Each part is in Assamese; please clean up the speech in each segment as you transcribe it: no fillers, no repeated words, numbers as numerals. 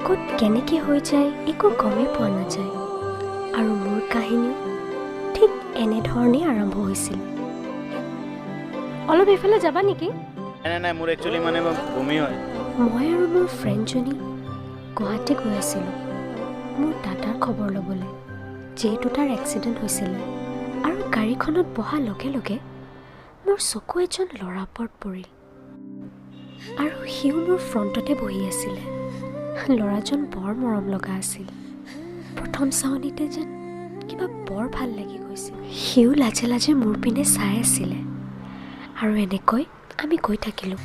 ক'ত কেনেকৈ হৈ যায় একো গমেই পোৱা নাযায়। আৰু মোৰ কাহিনীও ঠিক এনেধৰণেই আৰম্ভ হৈছিল। অলপ এইফালে যাবা নেকি? নাই নাই, মোৰ একচুৱেলি মানে বমি হয়। মই আৰু মোৰ ফ্ৰেণ্ডজনী গুৱাহাটী গৈ আছিলোঁ মোৰ দাদাৰ খবৰ ল'বলৈ, যিহেতু তাৰ এক্সিডেণ্ট হৈছিলে। আৰু গাড়ীখনত বহাৰ লগে লগে মোৰ চকু এজন ল'ৰা ওপৰত পৰিল আৰু সিও মোৰ ফ্ৰণ্টতে বহি আছিলে। ল'ৰাজন বৰ মৰম লগা আছিল। প্ৰথম চাৱনিতে যেন কিবা বৰ ভাল লাগি গৈছিল। সিও লাজে লাজে মোৰ পিনে চাই আছিলে। আৰু এনেকৈ আমি গৈ থাকিলোঁ।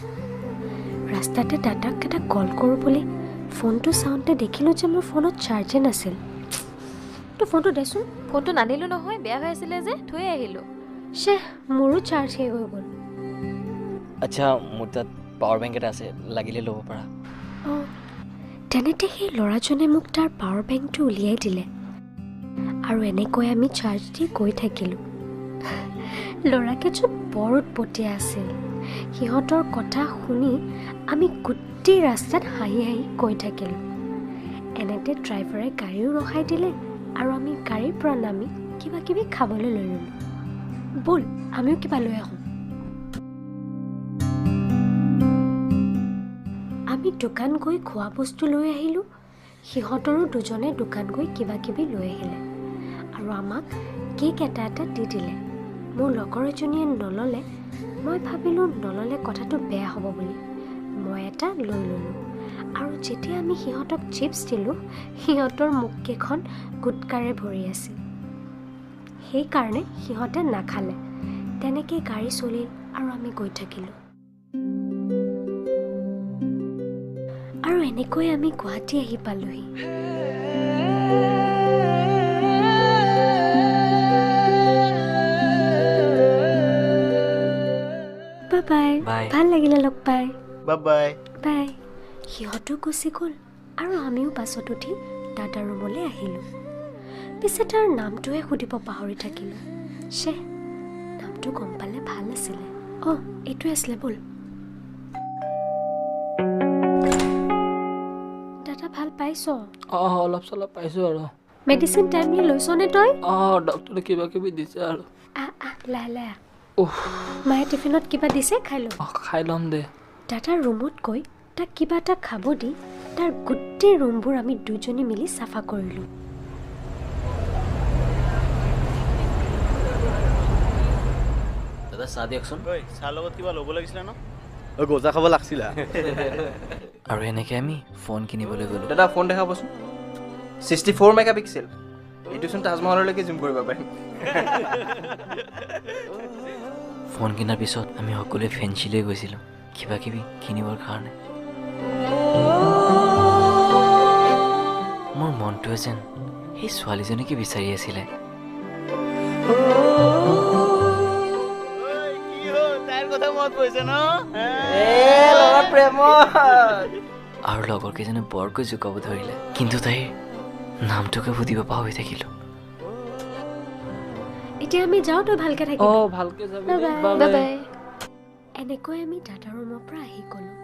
ৰাস্তাতে দাদাক এটা কল কৰোঁ বুলি ফোনটো চাওঁতে দেখিলোঁ যে মোৰ ফোনত চাৰ্জে নাছিল। তই ফোনটো দেচোন। ফোনটো নানিলোঁ নহয়, বেয়া হৈ আছিলে যে থৈ আহিলোঁ। শ্বেহ, মোৰো চাৰ্জ শেষ হৈ গ'ল। আচ্ছা, মোৰ তাত পাৱাৰ বেংক এটা আছে, লাগিলে ল'ব পাৰা। অঁ, তেনেতে সেই ল'ৰাজনে মোক তাৰ পাৱাৰ বেংকটো উলিয়াই দিলে আৰু এনেকৈ আমি চাৰ্জ দি গৈ থাকিলোঁ। ল'ৰাকেইজন বৰ উৎপতীয়া আছিল। সিহঁতৰ কথা শুনি আমি গোটেই ৰাস্তাত হাঁহি হাঁহি গৈ থাকিলোঁ। এনেতে ড্ৰাইভাৰে গাড়ীও ৰখাই দিলে আৰু আমি গাড়ীৰ পৰা নামি কিবা কিবি খাবলৈ লৈ ল'লোঁ। ব'ল, আমিও কিবা লৈ আহোঁ। আমি দোকান গৈ খোৱা বস্তু লৈ আহিলোঁ। সিহঁতৰো দুজনে দোকান গৈ কিবা কিবি লৈ আহিলে আৰু আমাক কেক এটা এটা দি দিলে। মোৰ লগৰ এজনীয়ে নল'লে। মই ভাবিলোঁ নল'লে কথাটো বেয়া হ'ব বুলি মই এটা লৈ ল'লোঁ। আৰু যেতিয়া আমি সিহঁতক চিপছ দিলোঁ, সিহঁতৰ মুখকেইখন গুটকাৰে ভৰি আছিল, সেইকাৰণে সিহঁতে নাখালে। তেনেকৈ গাড়ী চলিল আৰু আমি গৈ থাকিলোঁ। আৰু এনেকৈ আমি গুৱাহাটী আহি পালোহি। বাই বাই, ভাল লাগিলে লগ পাই। Bye bye bye. সিহঁতো গুচি গ'ল আৰু আমিও বাছত উঠি দাদাৰ ৰুমলৈ আহিলোঁ। পিছে তাৰ নামটোহে সুধিব পাহৰি থাকিলোঁ। শ্বেহ, নামটো গম পালে ভাল আছিলে। অঁ, এইটোৱে আছিলে। ব'ল। দাদা, ভাল পাইছ? অঁ, অলপ চলপ পাইছোঁ আৰু। মেডিচিন টাইমলি লৈছনে তই? অঁ, ডক্টৰে কিবা কিবি দিছে আৰু। আহ আহ, লাহে লাহে আহ। মায়ে টিফিনত কিবা দিছে, খাই ল। খাই ল'ম দে। দাদাৰ ৰুমত গৈ তাক কিবা এটা খাব দি তাৰ গোটেই ৰুমবোৰ আমি দুজনী মিলি চাফা কৰিলোঁ। দাদা, চাহ দিয়কচোন। ঐ, চাহ লগত কিবা ল'ব লাগিছিলে ন? ঐ, গজা খাব লাগছিলে। আৰু এনেকৈ আমি ফোন কিনিবলৈ গ'লোঁ। দাদা, ফোন দেখাবচোন। 64 মেগা পিক্সেল, এইটোচোন তাজমহললৈকে জুম কৰিব পাৰিম। ফোন কিনাৰ পিছত আমি সকলোৱে ফেঞ্চিলৈ গৈছিলোঁ কিবা কিবি কিনিবৰ কাৰণে। মোৰ মনটোৱে যেন সেই ছোৱালীজনীকে বিচাৰি আছিলে। আৰু লগৰ কেইজনে বৰকৈ জোকাব ধৰিলে, কিন্তু তাইৰ নামটোকে সুধিব পাহৰি থাকিলোঁ। এতিয়া আমি যাওঁ, তই ভালকে থাকিবি। অঁ, ভালকে যাবি। Bye bye. এনেকৈ আমি দাদাৰ ৰুমৰ পৰা আহি গ'লোঁ।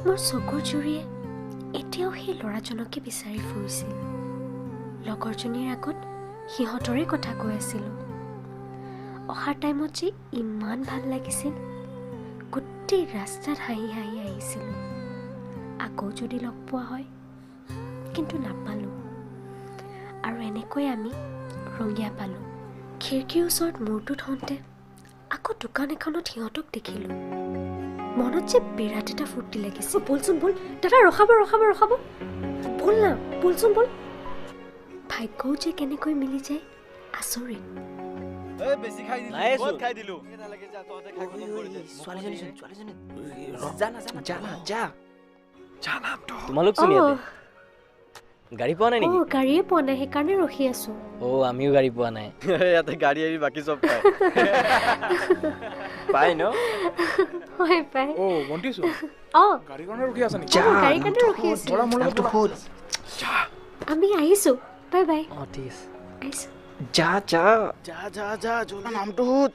মোৰ চকুৰ জুৰিয়ে এতিয়াও সেই ল'ৰাজনকে বিচাৰি ফুৰিছিল। লগৰজনীৰ আগত সিহঁতৰে কথা কৈ আছিলোঁ। অহাৰ টাইমত যে ইমান ভাল লাগিছিল, গোটেই ৰাস্তাত হাঁহি হাঁহি আহিছিলোঁ। আকৌ যদি লগ পোৱা হয়, কিন্তু নাপালোঁ। আৰু এনেকৈ আমি ৰঙিয়া পালোঁ। খিৰিকীৰ ওচৰত মূৰটো থওঁতে আকৌ দোকান এখনত সিহঁতক দেখিলোঁ। মনত যে বিৰাট এটা ফূৰ্তি লাগিছে। ব'লচোন ব'ল দাদা, ৰখাব ৰখাব ৰখাব, ব'ল না, ব'লচোন ব'ল। ভাগ্যও যে কেনেকৈ মিলি যায়, আচৰিত। গাড়ী পোৱা নাই নেকি? গাড়ীয়ে পোৱা নাই, সেইকাৰণে ৰখি আছো। অ', আমিও গাড়ী পোৱা নাই। ইয়াতে গাড়ী এৰি বাকী চব পায়। পায় ন? হয় পায়। অ' ভণ্টিচোন। অ', গাড়ীৰ কাৰণে ৰখি আছা নেকি? গাড়ীৰ কাৰণে ৰখি আছো। আমি আহিছো, বাই বাই। অ', ঠিক আছে, আহিছো। যা যা যা যা যা, জোলা নামটো সুধ।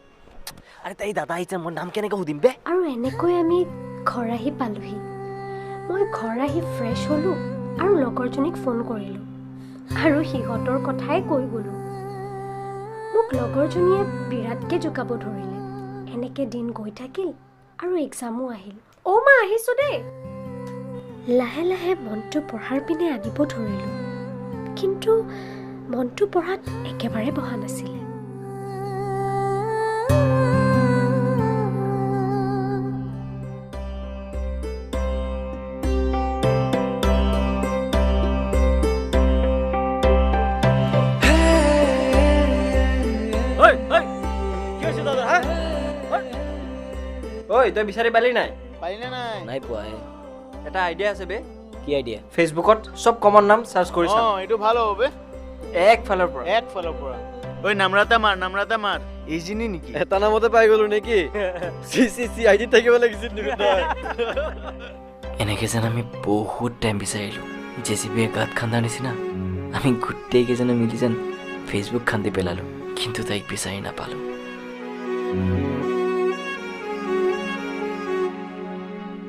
আৰে তাই দাদা আহিছে, মোৰ নাম কেনেকৈ সুধিম বে? আৰু এনেকৈ আমি ঘৰ আহি পালোহি। মই ঘৰ আহি ফ্ৰেছ হ'লোঁ আৰু লগৰজনীক ফোন কৰিলোঁ আৰু সিহঁতৰ কথাই কৈ গ'লোঁ। মোক লগৰজনীয়ে বিৰাটকৈ জোকাব ধৰিলে। এনেকৈ দিন গৈ থাকিল আৰু এক্সামো আহিল। অ' মা, আহিছোঁ দেই। লাহে লাহে মনটো পঢ়াৰ পিনে আনিব ধৰিলোঁ, কিন্তু মনটো পঢ়াত একেবাৰে বহা নাছিলে। ঐ, তই বিচাৰি পালি নাই? পালি নে নাই? নাই পোৱা। এটা আইডিয়া আছে বে। কি আইডিয়া? ফেচবুকত চব কমন নাম চাৰ্চ কৰি চাম। অঁ, এইটো ভাল হ'ব বে। একফালৰ পৰা, একফালৰ পৰা। ঐ নাম্ৰতা মাৰ, নাম্ৰতা মাৰ। এইজনী নেকি? এটা নামতে পাই গ'লো নেকি? C C C I D থাকিব লাগিছিল নেকি তই? এনেকৈ যেন আমি বহুত টাইম বিচাৰিলোঁ। জে চি বিয়ে গাঁত খান্দাৰ নিচিনা আমি গোটেইকেইজনে মিলি যেন ফেচবুক খান্দি পেলালোঁ, কিন্তু তাইক বিচাৰি নাপালোঁ।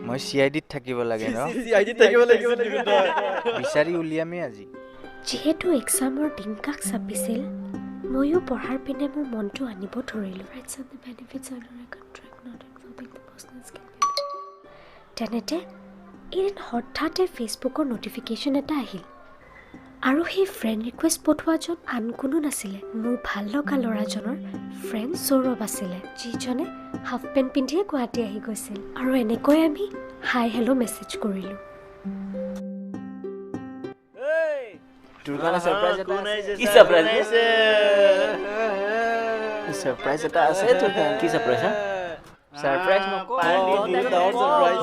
মই চি I ডিত থাকিব লাগে ন? চি I ডিত থাকিব লাগিব নেকি তই? বিচাৰি উলিয়ামেই আজি। যিহেতু এক্সামৰ দিন কাষ চাপিছিল, ময়ো পঢ়াৰ পিনে মোৰ মনটো আনিব ধৰিলোঁ। তেনেতে এদিন হঠাতে ফেচবুকৰ ন'টিফিকেশ্যন এটা আহিল আৰু সেই ফ্ৰেণ্ড ৰিকুৱেষ্ট পঠোৱাজন আন কোনো নাছিলে, মোৰ ভাল লগা ল'ৰাজনৰ ফ্ৰেণ্ড সৌৰভ আছিলে, যিজনে হাফ পেণ্ট পিন্ধিয়ে গুৱাহাটী আহি গৈছিল। আৰু এনেকৈ আমি হাই হেল্ল' মেছেজ কৰিলোঁ। তোৰ কাৰণে ছাৰপ্ৰাইজ এটা আছে। কি ছাৰপ্ৰাইজ? ছাৰপ্ৰাইজ এটা আছে তোৰ কাৰণে। কি ছাৰপ্ৰাইজ? হা, ছাৰপ্ৰাইজ নকওঁ,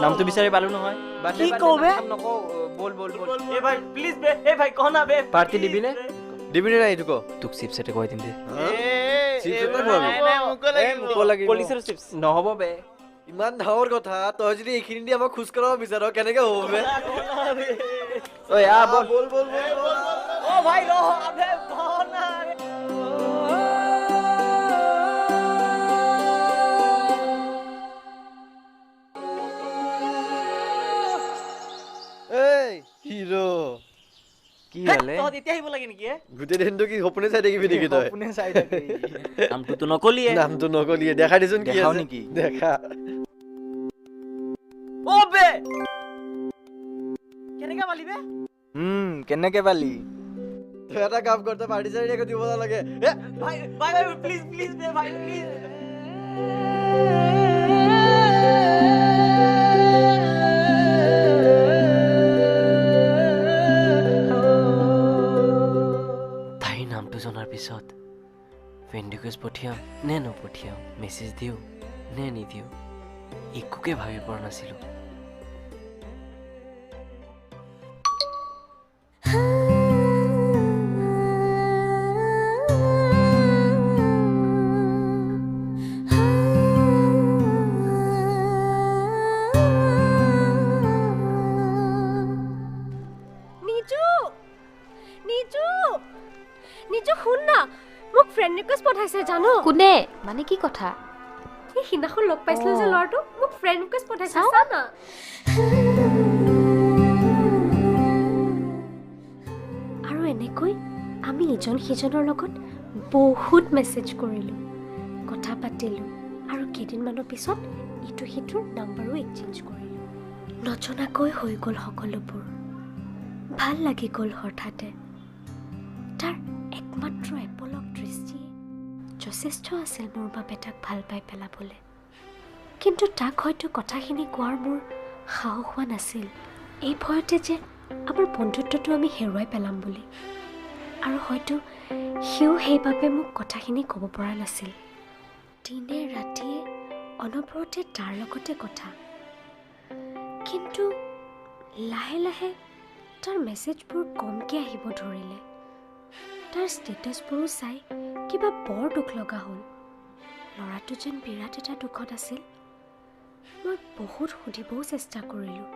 নামটো বিচাৰি পালো নহয়। কি কওঁ বে? নকওঁ, বল বল বল। এ ভাই প্লিজ বে, এ ভাই কহ না বে। পাৰ্টি দিবি নে? দিবি নে নাই এইটো ক? তোক চিপছ এটা খুৱাই দিম দে। চিপছ এটা খুৱাবি? মোকো লাগিব। পুলিচৰ চিপছ নহ'ব বে। ইমান ডাঙৰ কথা, তই যদি এইখিনি দি আমাক খোজ কঢ়াব বিচাৰ কেনেকে হ'ব বে? ঐ আ বল বল বল বল। অ ভাই ৰহ, আবে কহ না। এই হিৰো কি হ'লে? তহঁত এতিয়া আহিব লাগে নেকি? গোটেই দিনটো কি সপোনে চাই থাকিবি নেকি তই? সপোনে চাই থাকে। নামটোতো নকলিয়ে। নামটো নকলিয়ে, দেখাই দেচোন কি দেখাও আছে। নেকি? দেখা। অ বে, কেনেকে পালি বে? কেনেকে পালি? তই এটা কাম কৰ, তই পাৰ্টি চাৰ্টি একো দিব নালাগে। ভাই ভাই ভাই প্লিজ প্লিজ বে ভাই প্লিজ। তাইৰ নামটো জনাৰ পিছত ফ্ৰেণ্ড ৰিকুৱেষ্ট পঠিয়াম নে নপঠিয়াম, মেছেজ দিওঁ নে নিদিওঁ, একোকে ভাবিব পৰা নাছিলোঁ। নিজু, নিজু, নিজু শুন না, মোক ফ্ৰেণ্ড ৰিকুৱেষ্ট পঠাইছে জানো? কোনে? মানে কি কথা? এই সিদিনাখন লগ পাইছিলো যে ল'ৰাটো, মোক ফ্ৰেণ্ড ৰিকুৱেষ্ট পঠাইছে। চা না। আৰু এনেকৈ আমি ইজন সিজনৰ লগত বহুত মেছেজ কৰিলোঁ, কথা পাতিলোঁ আৰু কেইদিনমানৰ পিছত ইটো সিটোৰ নাম্বাৰো এক্সচেঞ্জ কৰিলোঁ। নজনাকৈ হৈ গ'ল সকলোবোৰ। ভাল লাগি গ'ল হঠাতে। তাৰ একমাত্ৰ এপলক দৃষ্টিয়ে যথেষ্ট আছিল মোৰ বাবে তাক ভাল পাই পেলাবলৈ। কিন্তু তাক হয়তো কথাখিনি কোৱাৰ মোৰ সাহস হোৱা নাছিল, এই ভয়তে যে আমাৰ বন্ধুত্বটো আমি হেৰুৱাই পেলাম বুলি। আৰু হয়তো সিও সেইবাবে মোক কথাখিনি ক'ব পৰা নাছিল। দিনে ৰাতিয়ে অনবৰতে তাৰ লগতে কথা, কিন্তু লাহে লাহে তাৰ মেছেজবোৰ কমকৈ আহিব ধৰিলে। তাৰ ষ্টেটাছবোৰো চাই কিবা বৰ দুখ লগা হ'ল। ল'ৰাটো যেন বিৰাট এটা দুখত আছিল। মই বহুত সুধিবও চেষ্টা কৰিলোঁ,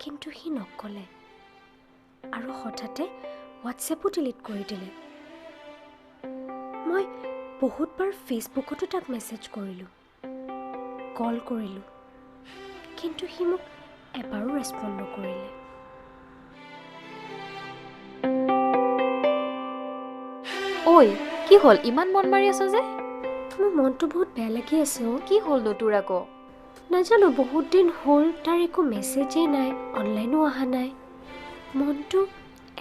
কিন্তু সি নক'লে আৰু হঠাতে হোৱাটছএপো ডিলিট কৰি দিলে। মই বহুতবাৰ ফেচবুকতো তাক মেছেজ কৰিলোঁ, কল কৰিলোঁ, কিন্তু সি মোক এবাৰো ৰেচপণ্ড নকৰিলে। ঐ কি হ'ল, ইমান মন মাৰি আছ যে? মোৰ মনটো বহুত বেয়া লাগি আছে অ'। কি হ'লনো তোৰ আকৌ? নাজানো, বহুত দিন হ'ল তাৰ একো মেছেজেই নাই, অনলাইনো অহা নাই। মনটো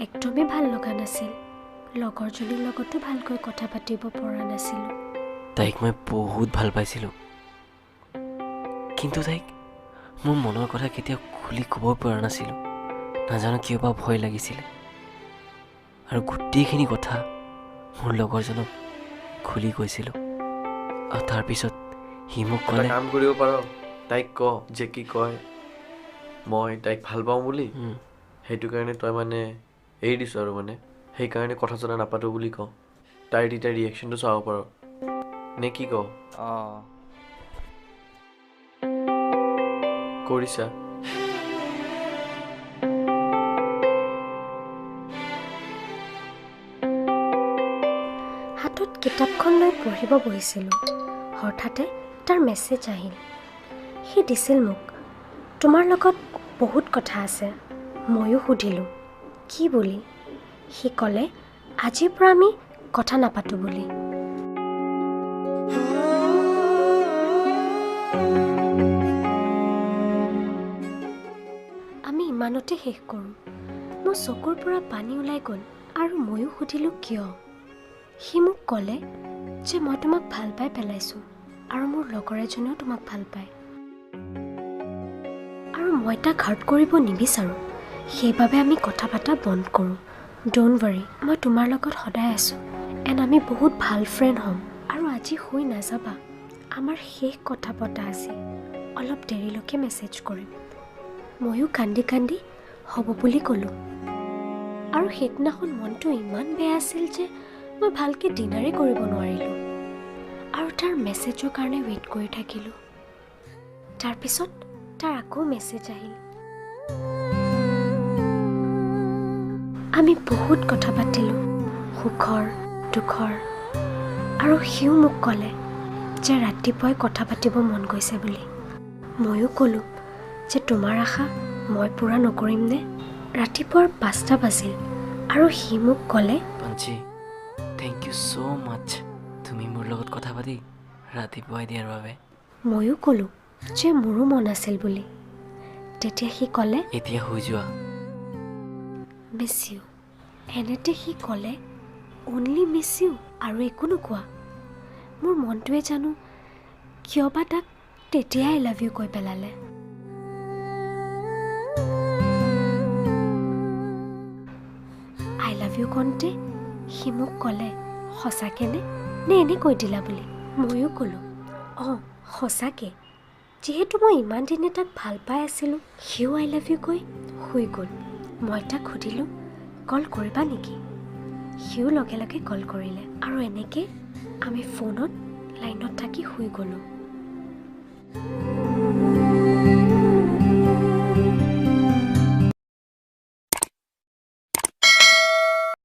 একদমেই ভাল লগা নাছিল। লগৰজনীৰ লগতো ভালকৈ কথা পাতিব পৰা নাছিলোঁ। তাইক মই বহুত ভাল পাইছিলোঁ, কিন্তু তাইক মোৰ মনৰ কথা কেতিয়াও খুলি ক'ব পৰা নাছিলোঁ। নাজানো কিয় বা ভয় লাগিছিলে। আৰু গোটেইখিনি কথা মোৰ লগৰজনক খুলি কৈছিলোঁ। আৰু তাৰপিছত সি মোক এটা ক'লে, কাম কৰিব পাৰ, তাইক ক যে কি কয় মই তাইক ভাল পাওঁ বুলি, সেইটো কাৰণে তই মানে এৰি দিছ আৰু মানে সেইকাৰণে কথা চথা নাপাতো বুলি ক। তাইৰ তেতিয়া ৰিয়েকশ্যনটো চাব পাৰ নে কি ক? অঁ। কৰিছা। হাতত কিতাপখন লৈ পঢ়িব বহিছিলোঁ। হঠাতে তাৰ মেছেজ আহিল। সি দিছিল মোক, তোমাৰ লগত বহুত কথা আছে। ময়ো সুধিলোঁ কি বুলি। সি ক'লে আজিৰ পৰা আমি কথা নাপাতোঁ বুলি। আমি ইমানতে শেষ কৰোঁ। মোৰ চকুৰ পৰা পানী ওলাই গ'ল আৰু ময়ো সুধিলোঁ কিয়। সি মোক ক'লে যে মই তোমাক ভাল পাই পেলাইছোঁ আৰু মোৰ লগৰ এজনেও তোমাক ভাল পায় আৰু মই তাক হাৰ্ট কৰিব নিবিচাৰোঁ, সেইবাবে আমি কথা পতা বন্ধ কৰোঁ। Don't worry, মই তোমাৰ লগত সদায় আছোঁ এণ্ড আমি বহুত ভাল ফ্ৰেণ্ড হ'ম। আৰু আজি শুই নাযাবা, আমাৰ শেষ কথা পতা আজি, অলপ দেৰিলৈকে মেছেজ কৰিম। ময়ো কান্দি কান্দি হ'ব বুলি ক'লোঁ। আৰু সেইদিনাখন মনটো ইমান বেয়া আছিল যে মই ভালকৈ ডিনাৰেই কৰিব নোৱাৰিলোঁ আৰু তাৰ মেছেজৰ কাৰণে ৱেইট কৰি থাকিলোঁ। তাৰপিছত তাৰ আকৌ মেছেজ আহিল। আমি বহুত কথা পাতিলোঁ, সুখৰ দুখৰ। আৰু সিও মোক ক'লে যে ৰাতিপুৱাই কথা পাতিব মন গৈছে বুলি। ময়ো ক'লোঁ যে তোমাৰ আশা মই পূৰা নকৰিমনে। ৰাতিপুৱাৰ 5টা বাজিল আৰু সি মোক ক'লে, Panchi, thank you so much, তুমি মোৰ লগত কথা পাতি ৰাতিপুৱাই দিয়াৰ বাবে। ময়ো ক'লোঁ যে মোৰো মন আছিল বুলি। তেতিয়া সি ক'লে, এতিয়া শুই যোৱা। Miss you. এনেতে সি ক'লে অনলি মিছ you আৰু একো নোকোৱা। মোৰ মনটোৱে জানো কিয় বা তাক তেতিয়াই I love you কৈ পেলালে। I love you কওঁতে সি মোক ক'লে সঁচাকেনে নে এনেই কৈ দিলা বুলি। ময়ো ক'লোঁ অঁ সঁচাকে, যিহেতু মই ইমান দিনে তাক ভাল পাই আছিলোঁ। সিও I love you কৈ শুই গ'ল। মই তাক সুধিলোঁ কল কৰিবা নেকি। সিও লগে লগে কল কৰিলে আৰু এনেকৈ আমি ফোনত লাইনত থাকি শুই গ'লোঁ।